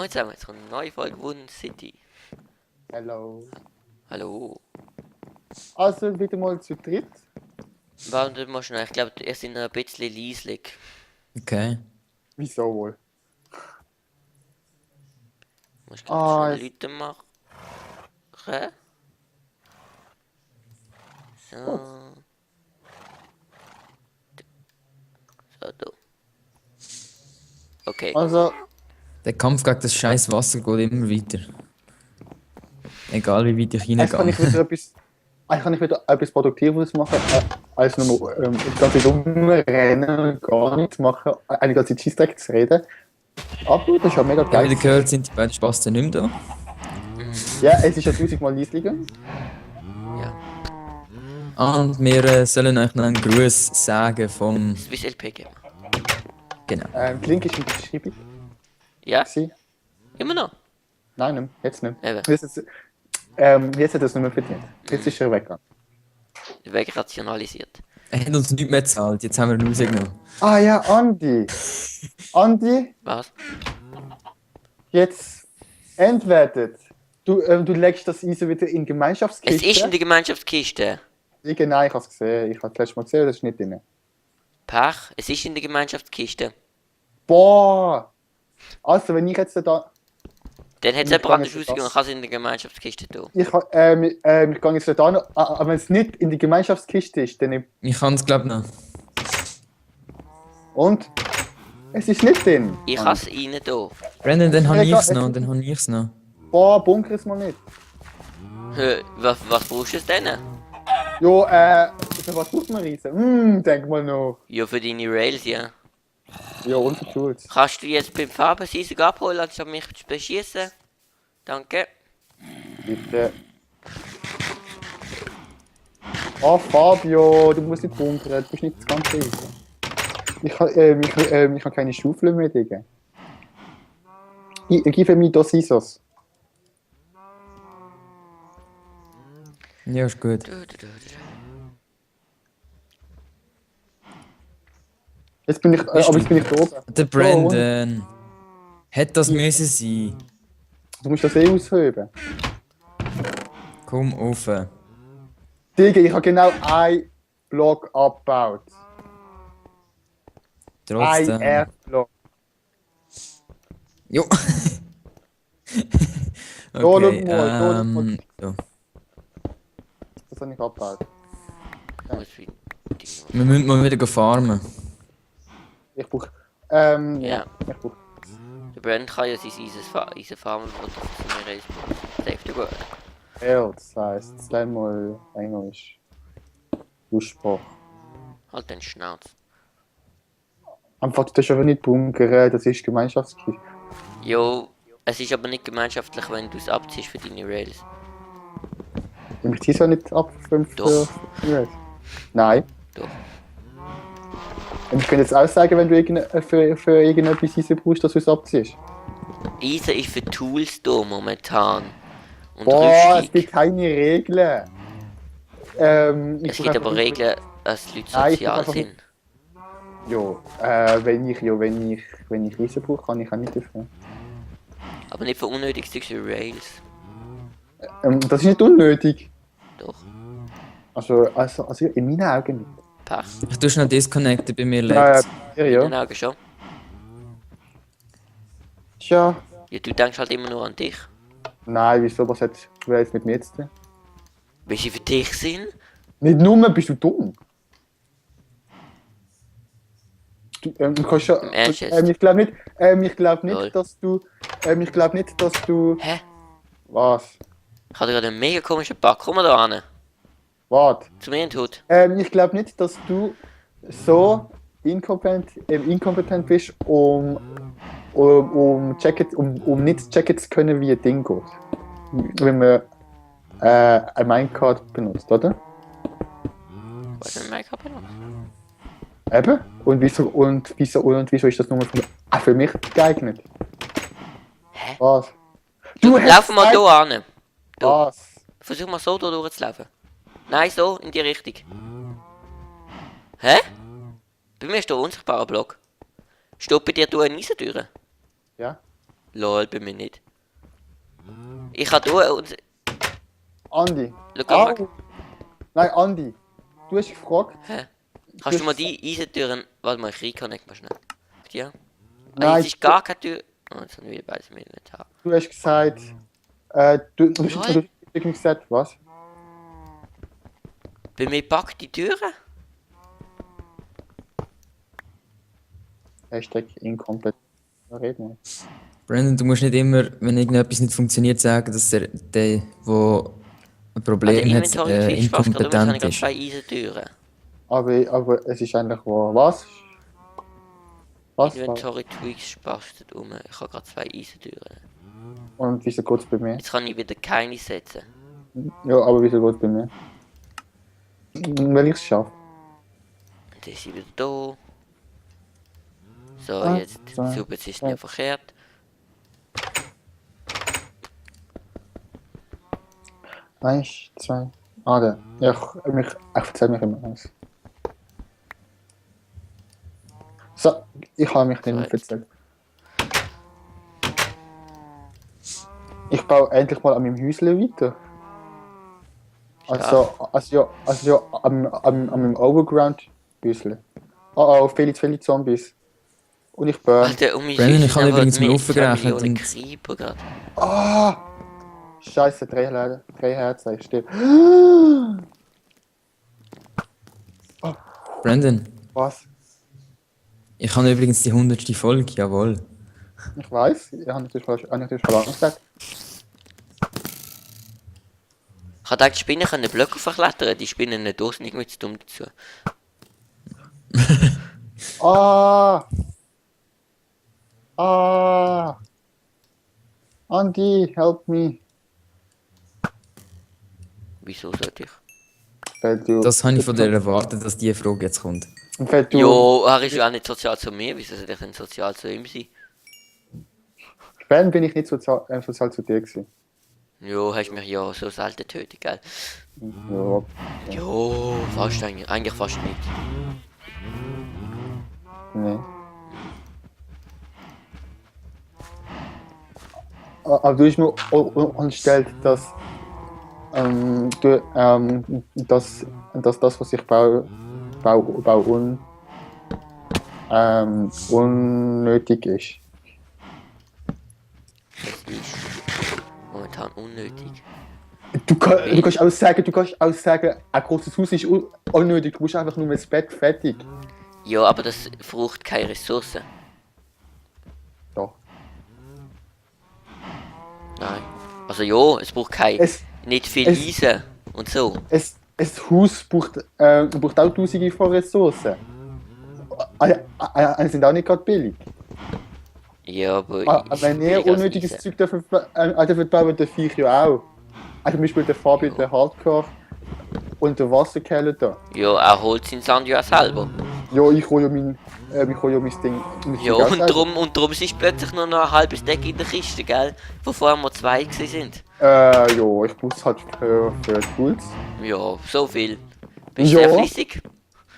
Moin zusammen, jetzt kommt eine neue Folge Wund City. Hallo. Hallo. Also wieder mal zu dritt. Warte mal schnell, ich glaube, ihr seid noch ein bisschen leislich. Okay. Wieso wohl? Muss ich glaube schnell es- Leute machen. So. Gut. So, da. Okay. Also, Der Kampf gegen das scheiß Wasser geht immer weiter. Egal wie weit ich jetzt kann ich reingehe. wieder etwas. Eigentlich kann ich wieder etwas Produktives machen, als nur die ganze Zeit rumrennen und gar nichts machen, eine ganze Zeit Cheese zu reden. Aber das ist ja mega Ja, wie geil. ihr gehört, sind die beiden Spasten nicht mehr da. Ja, es ist ja 1000-mal leislicher. Ja. Und wir sollen euch noch einen Gruß sagen vom... Swiss LPG. Genau. Die Link ist in der Beschreibung. Ja? gewesen. Immer noch? Nein, jetzt nicht. Eben. Jetzt hat er es nicht mehr verdient. Jetzt ist er weggegangen. Weg rationalisiert. Er hat uns nichts mehr gezahlt, jetzt haben wir ihn rausgenommen. Ah ja, Andi. Andi, Was? jetzt entwertet. Du legst das Eisen wieder in die Es Gemeinschaftskiste. ist in der Gemeinschaftskiste. Genau, ich habe es gesehen. Ich habe das letzte Mal gesehen, das ist nicht drin. Pech, es ist in der Gemeinschaftskiste. Boah! Also, wenn ich jetzt da... Dann hat es Ich jemand kann anders jetzt rausgegeben das- und kann es in der Gemeinschaftskiste tun. Ich gehe jetzt da noch... Aber wenn es nicht in die Gemeinschaftskiste ist, dann... Ich kann es glaube noch. Und? Es ist nicht drin. Ich habe es rein da. Brandon, dann habe Egal, ich's noch, dann habe ich's noch. Boah, bunker es mal nicht. Was brauchst du denn? Jo, für was tut man Riesen? Denk mal noch. Ja, für deine Rails, ja. Ja, und für Jules. Kannst du jetzt beim Farbensiesung abholen, anstatt mich zu beschießen? Danke. Bitte. Oh, Fabio, du musst nicht bunkern, du bist nicht das ganze Riesen. Ich kann keine Schaufel mehr legen. Gib mir das Scissors. Ja, ist gut. Jetzt bin ich, aber jetzt bin ich da oben. Der Brandon. Hätte das müssen sein. Du musst das eh aushöben. Komm rauf. Digga, ich habe genau einen Block abgebaut. Ein Trotzdem. Erdblock. Jo. schau Okay, mal. so. Das habe ich abgebaut. Wir müssen mal wieder farmen. Ich brauche. Ja. Ich brauche. Der Brand kann ja sein Eisen farmen, wo du für seine Rails brauchst. Safe to go. Das heisst, das lernen mal Englisch. Aussprache. Halt den Schnauz. Einfach, du darfst aber nicht bunkern, das ist Gemeinschaftskiste. Jo, es ist aber nicht gemeinschaftlich, wenn du es abziehst für deine Rails. Ich ziehe es ja nicht ab für 5 Doch. Nein. Doch. Und ich könnte jetzt auch sagen, wenn du für irgendetwas Eisen brauchst, dass du es abziehst. Eisen ist für Tools da momentan. Und Boah, es Rüstung. gibt keine Regeln. Es gibt aber Regeln, dass Leute Nein, ich sozial brauch einfach sind. Ja, wenn ich Eisen brauche, kann ich auch nicht dafür. Aber nicht für unnötiges Zeug wie Rails. Das ist nicht unnötig. Doch. Also in meinen Augen nicht. Pech. Ich tue schnell disconnecten, bei mir Ja, legt's. In ja. den Augen schon. Tja. Ja, du denkst halt immer nur an dich. Nein, wieso, was hat Rails mit mir zu tun? Weil sie für dich sind? Nicht nur, bist du dumm? Du kannst ja. Im Ernst jetzt? Ich glaube nicht, Lol. dass du. Ich glaube nicht, dass du. Hä? Was? Ich hatte gerade einen mega komischen Bug. Komm mal da an. Warte. Zu mir in den Hut. Ich glaube nicht, dass du so inkompetent bist, um nicht checken zu können, wie ein Ding geht. Wenn man ein Minecart benutzt, oder? Was ist denn mein Kappe noch? Eben. Und wieso ist das nur für mich geeignet? Hä? Was? Lauf mal da an. Da. Was? Versuch mal so da durchzulaufen. Nein, so, in die Richtung. Hä? Bei mir ist da ein unsichtbarer Block. Steht bei dir da eine Eisentüre? Ja? Lol, bei mir nicht. Ich kann hier und... Andi. Schau mal. Au. Nein, Andi. Du hast gefragt. Hä? Kannst du mal die Eisentüren... Warte mal, ich reconnect mal schnell. Ja? Ah, Nein, jetzt ist gar keine Tür... Oh, jetzt haben wir wieder beides im Inventar. du hast gesagt. Du hast gesagt, was? Bei mir packt die Türen? Hashtag inkompetent. Reden wir. Brandon, du musst nicht immer, wenn irgendetwas nicht funktioniert, sagen, dass der ein Problem hat, inkompetent ist. Zwei Eisentüren. Aber es ist eigentlich wahr. Was? Was? Inventory Tweaks spastet um. Ich habe gerade zwei Eisentüren. Und wieso geht es bei mir? Jetzt kann ich wieder keine setzen. Ja, aber wieso geht es bei mir? Wenn ich es schaffe. Und dann ist sie wieder da. So, Ah, jetzt so. super, jetzt ist nicht verkehrt. Eins, zwei. Ah, der. Ja, ich erzähle mich immer eins. So, ich habe mich nicht mehr erzählt. Ich baue endlich mal an meinem Häusle weiter. Also ja, an meinem Overground-Häusle. Oh, viele Zombies. Und ich burn. Alter, um mich Brandon, ich schiessen habe aber übrigens mehr mal als 2 aufgerechnet Millionen und- Creeper gerade. Ah! Scheiße, 3 Herzen, ich stehe. Brandon, Was? ich habe übrigens die 100. Folge, jawohl. Ich weiß, ich habe natürlich schon lange gesagt. Ich habe gedacht, die Spinnen können Blöcke verklettern, die Spinnen nicht durch, nicht mit zu dumm dazu. Ah! Ah! Andi, help me. Wieso sollte ich? Weil du. Das habe ich von dir erwartet, dass diese Frage jetzt kommt. Weil du. Jo, er ist ja auch nicht sozial zu mir, wieso sollte ich denn sozial zu ihm sein? Wenn bin ich nicht sozial zu dir gewesen. Jo, hast mich ja so selten getötet, gell? Ja. Jo, fast eigentlich fast nicht. Nee. Aber du hast mir unterstellt, dass dass das, was ich baue unnötig ist. Das ist momentan unnötig. Du kannst auch sagen, ein großes Haus ist unnötig, du musst einfach nur das Bett fertig. Ja, aber das braucht keine Ressourcen. Doch. Nein. Also ja, es braucht nicht viel es- Eisen und so. Ein Haus braucht auch tausende von Ressourcen. Sind auch nicht gerade billig. Ja, aber Wenn ihr billiger als unnötiges Eisen. Zeug dürft bauen, dann ich ja auch. Also zum Beispiel der Fabi, der Hardcore und der Wasserkeller da. Ja, er holt sein Sand ja auch selber. Ja, ich hole ja mein Ding. Ja, und drum ist plötzlich nur noch ein halbes Deck in der Kiste, gell? Wo vorher mal 2 gewesen sind. Ja, ich muss halt für Tools. Ja, so viel. Bist Ja. du sehr flüssig?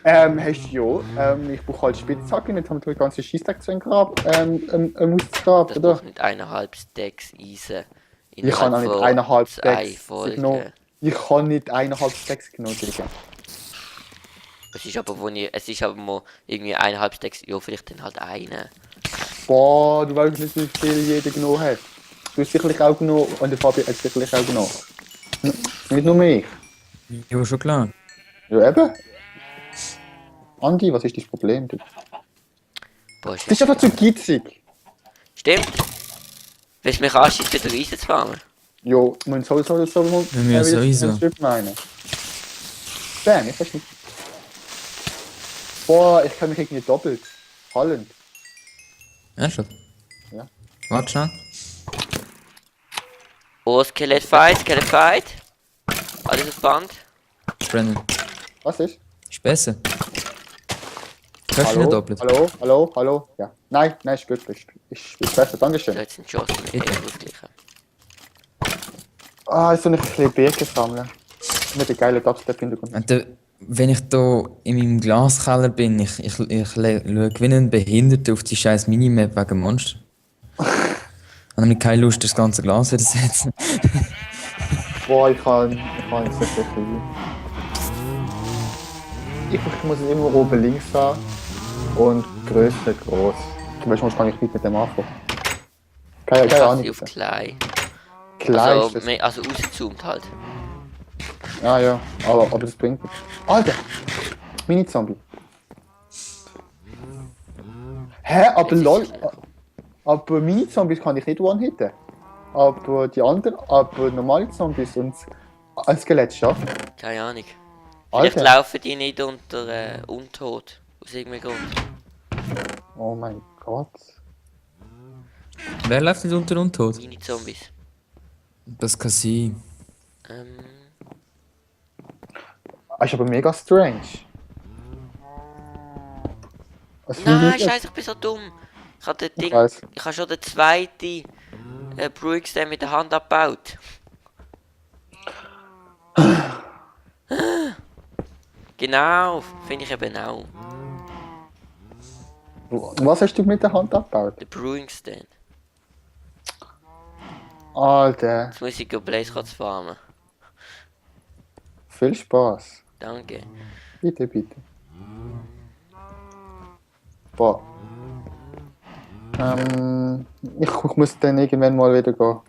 Hast du ja. Ich brauche halt Spitzhacke, nicht haben wir den ganzen Scheissdreck zu auszugraben, Das oder? braucht nicht 1,5 Stacks Eisen. Ich kann auch nicht Innerhalb von 1,5 2 Stacks Folgen. genommen. Ich kann nicht 1,5 Stacks genommen, Digga. Es ist aber mal irgendwie 1,5 Stacks, ja, vielleicht dann halt eine. Boah, du weißt nicht, wie viel jeder genommen hat. Du hast sicherlich auch genommen und der Fabi hat sicherlich auch genommen. Nicht nur mich. Ja, schon klar. Ja, eben. Andi, was ist das Problem? Du? Boah, Das ist einfach zu gitzig. Stimmt. Willst du mich anschießen, wieder Eisen zu farmen? Jo, man soll so mal. Ja, sowieso. Meinen. Bam, ich weiß nicht. Boah, ich kann mich irgendwie doppelt. Hallend. Ja, schon. Ja. Warte schnell. Oh, Skelett Fight. Alles auf Band. Brandon, Was ist? ist besser. Hörst du nicht doppelt? Hallo? Ja. Nein, ist gut. Ist besser, So, Dankeschön. jetzt sind Chancen mit Bitte. ausgleichen. Ah, jetzt soll ich ein bisschen Birken sammeln. Mit der geilen Dubstep-Hintergrund. Wenn ich da in meinem Glaskeller bin, schaue wie ein Behinderter auf die scheiß Minimap wegen Monster. habe ich keine Lust, das ganze Glas wieder zu setzen. Boah, ich kann jetzt nicht wirklich. Ich muss es immer oben links haben und Größe groß. Wahrscheinlich kann ich nicht mit dem anfangen. Keine Ich Ahnung. sie auf klein. Klein Also, ist das. also ausgezoomt halt. Ja, aber das bringt nichts. Alter! Mini-Zombie. Hä? Aber Jetzt ist lol. es klein. Aber Mini-Zombies kann ich nicht one-hitten. Aber die anderen, aber normale Zombies und ein Skelett schon. Keine Ahnung. Vielleicht Alter. laufen die nicht unter Untot. Aus irgendeinem Grund. Oh mein Gott. Wer läuft nicht unter Untot? Mini-Zombies. Das kann sein. Das ist aber mega strange. Was Nein, finde ich jetzt? scheiße, ich bin so dumm. Ich habe Ich weiss. Ich habe schon den zweiten Brewing Stand mit der Hand abgebaut. Genau, finde ich eben auch. Was hast du mit der Hand abgebaut? Der Brewing Stand. Alter, Jetzt muss ich Blaze kurz farmen. viel Spaß. Danke. Bitte, bitte. Boah. Ich muss dann irgendwann mal wieder go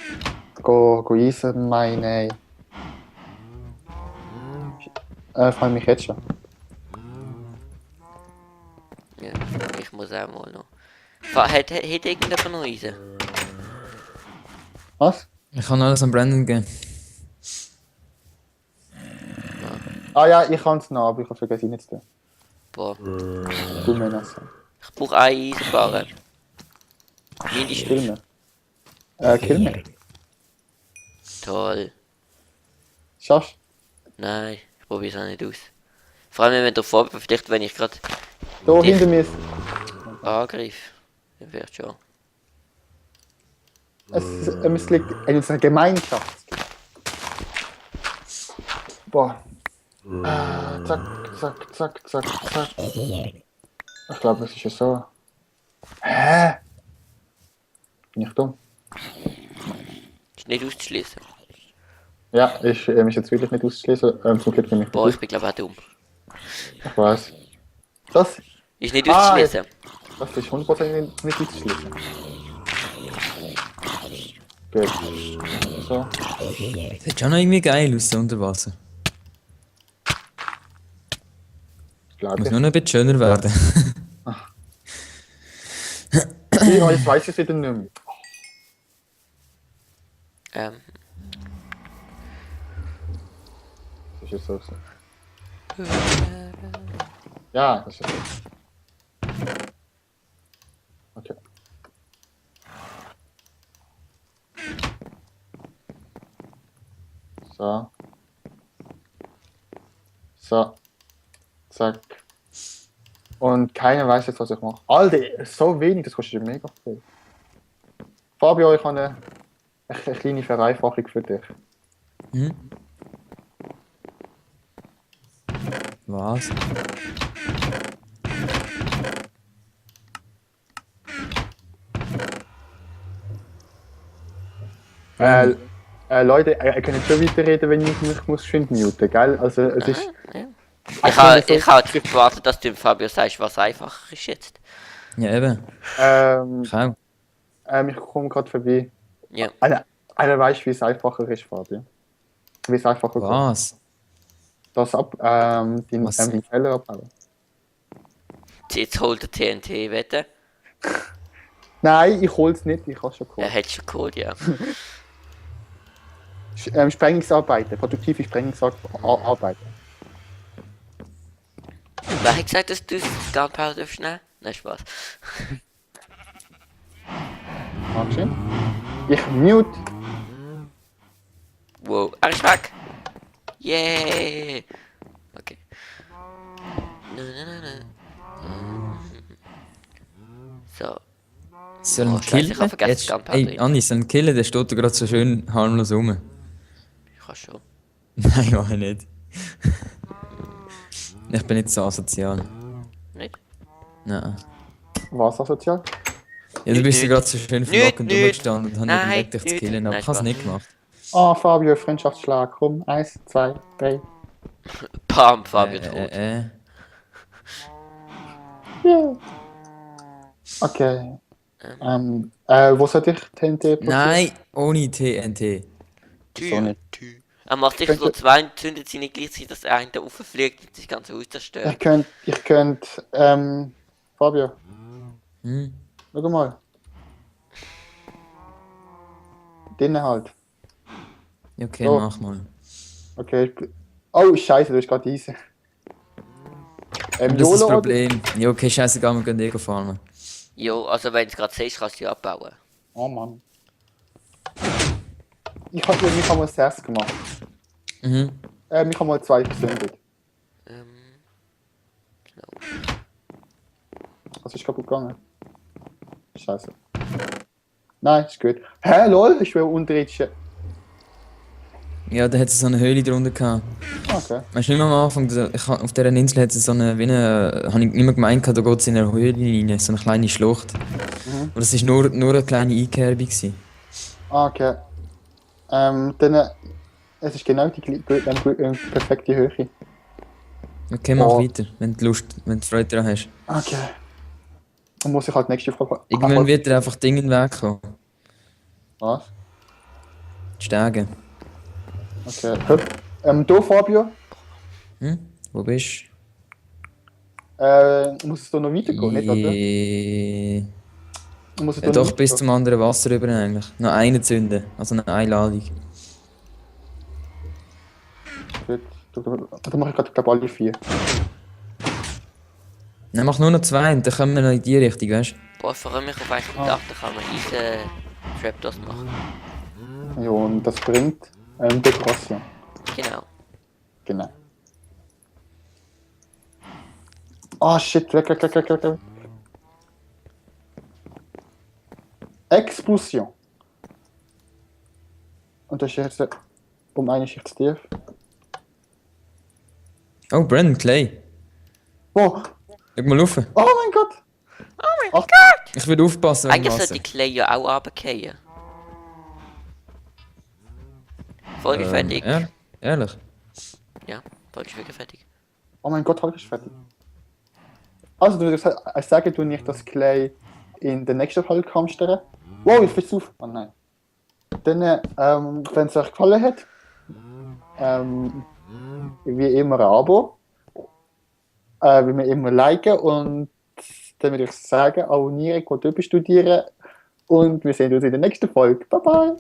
eisen, meine. Freue mich jetzt schon. Ja, ich muss auch mal noch. Hat irgendjemand noch Eisen? Was? Ich kann alles an Brandon geben. Ah ja, ich kann es noch, aber ich habe vergessen, ihn nicht zu tun. Boah, Du mir das. ich brauche eine Eisenbarre. Mindestens. Kill mir. Kill mir. Toll. Schaffst Nein, ich probiere es auch nicht aus. Vor allem wenn du vielleicht wenn ich gerade du? Da Dich. hinter mir ist. angreife. Dann vielleicht schon. Es liegt in unserer Gemeinschaft. Boah. Zack. Ich glaube, es ist ja so. Hä? Bin ich dumm? Ist nicht auszuschließen. Ja, ist jetzt wirklich nicht auszuschließen. Zum Glück bin ich Boah, ich bin glaube auch dumm. Ich weiß. Das Ist nicht Ah, auszuschließen. ist 100% nicht auszuschließen. Gut. So. Das sieht schon noch irgendwie geil aus, so unter Wasser. Glaube Muss ich. nur noch ein bisschen schöner werden. Ja, jetzt weiß ich es wieder nicht mehr. Das ist jetzt so. Ja, das ist so. Okay. So. So. Zack. Und keiner weiß jetzt, was ich mache. Alter, so wenig, das kostet mega viel. Fabio, ich habe eine kleine Vereinfachung für dich. Hm? Was? Leute, ihr könnt schon weiterreden, wenn ich mich muss schön muten, gell? Also es ist... Ja. Also, Ich habe gewartet, dass du dem Fabio sagst, was einfacher ist jetzt. Ja, eben. Ich auch. Ich komme gerade vorbei. Ja. Einer weiß, wie es einfacher ist, Fabio. Wie es einfacher geht. Was? Das Was? den Fehler abbauen. Jetzt holt der TNT, wette. Nein, ich hol's nicht, ich hab's schon Er geholt. hat schon geholt, ja. Sprengungsarbeiten, produktive Sprengungsarbeiten. Wer hat gesagt, dass du das Gunpowder darfst nehmen? Nein, Spaß. Dankeschön. Ich mute. Wow, er ist weg. Yay. Okay. So. Sollen Oh, Scheiße, ich killen? hab vergessen, Jetzt, Gunpowder ey, drin. Anni, sollen killen? Der steht da gerade so schön harmlos rum. Ich kann schon. Nein, mach ich nicht. Ich bin nicht so asozial. Nicht? Nein. Was asozial? Ja, du bist ja nicht. gerade so schön Nicht, verlockend nicht. rumgestanden und habe Nein, überlegt, dich zu nicht. killen, aber Nein, ich habe es Spaß. nicht gemacht. Ah, Fabio, Freundschaftsschlag. Komm, 1, 2, 3. Bam, Fabio tot. Yeah. Okay. Wo soll ich TNT platzieren? Nein, ohne TNT. Wieso nicht? Er macht sicher so Könnte- zwei und zündet sie nicht gleichzeitig, dass der eine da rauffliegt und das ganze Haus zerstört. Ich könnte, Fabio, Hm? schau mal. Drinnen halt. Okay, So. mach mal. Okay. Oh, Scheiße, du hast gerade Eisen. Das ist das YOLO oder? Problem. Ja, okay, scheißegal, wir gehen Ego farmen. Jo, also wenn du es gerade siehst, kannst du die abbauen. Oh Mann. Ich hab mal das gemacht. Mhm. Ich hab mal 2 gezündet. Was ist kaputt gegangen? Scheiße. Nein, ist gut. Hä, lol, ich will unterrutschen. Ja, da hat es so eine Höhle drunter gehabt. Okay. Weißt du nicht mehr am Anfang, auf dieser Insel hat es so eine, habe ich nicht mehr gemeint, da geht es in eine Höhle rein, so eine kleine Schlucht. Mhm. Und es war nur eine kleine Einkerbung gewesen. Okay. Dann, es ist genau die perfekte Höhe. Okay, mach Oh. weiter, wenn du Lust, wenn du Freude daran hast. Okay. Dann muss ich halt nächste Frage. Irgendwann wird dir einfach Dinge in den Weg kommen. Was? Die Stege. Okay. Da, Fabio. Hm? Wo bist Muss es da noch du? weitergehen, nicht, oder? Muss es da Ja, noch doch, bis weitergehen? zum anderen Wasser rüber eigentlich. Noch eine zünden, also eine Einladung. Gut. Dann mache ich gerade, glaube alle 4. Dann mach nur noch 2 und dann kommen wir noch in die Richtung, weißt du? Boah, ich freue mich auf einen Tag, da kann man Eisen Trapdoors machen. Ja, und das bringt Dekoration. Genau. Genau. Ah, shit, weg. Explosion. Und das ist jetzt um eine Schicht zu tief. Oh, Brandon, Clay. Oh, Schau mal rauf. oh mein Gott. Ich würde aufpassen, wenn Eigentlich Wasser. sollte die Clay ja auch runterfallen. Folge fertig. Ja, ehrlich. Ja, Folge ist wirklich fertig. Oh mein Gott, ich fertig. Also, ich sage du nicht, dass Clay in der nächsten Folge hamstern. Wow, ich flieg's auf. Oh nein. Dann, wenn es euch gefallen hat, wie immer ein Abo, wie wir immer liken und dann würde ich sagen, abonnieren, Code studieren und wir sehen uns in der nächsten Folge. Bye bye!